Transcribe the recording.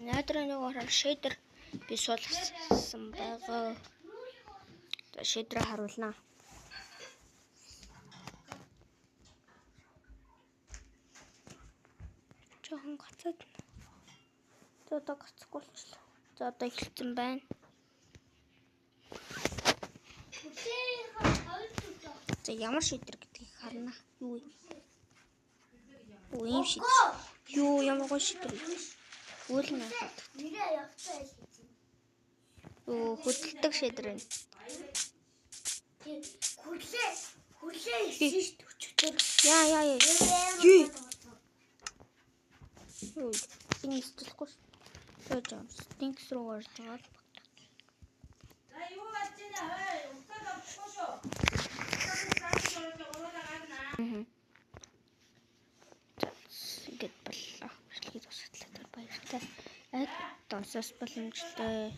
Надрын нэг ороор shader би суулгасан байгаа. За shader харуулнаа. Жохон гоцоод. За одоо гоцохгүй болчихлоо. За одоо эхэлсэн байна. За ямар shader гэдгийг харна. Юу вэ? Оо ийм shader. Юу ямар гоё shader вэ? Үйл нь хаддаг. Оо хөдөлдөг shader байна. Хүлээ хүлээ ирсэн шүү дээ өчигдөр. Яа яа яа. Юу? Юу? Энэ истэлэхгүй шүү. За жаа. Stinks руу орж байгаа л багтаа. За юу болж байна хой? Уцаад авахгүй шүү. Уцаад гуруулаа гарна. За ингэж боллоо. Бичлэгийг дуусгатлаа баярлалаа. Аль донсоос боломжтой.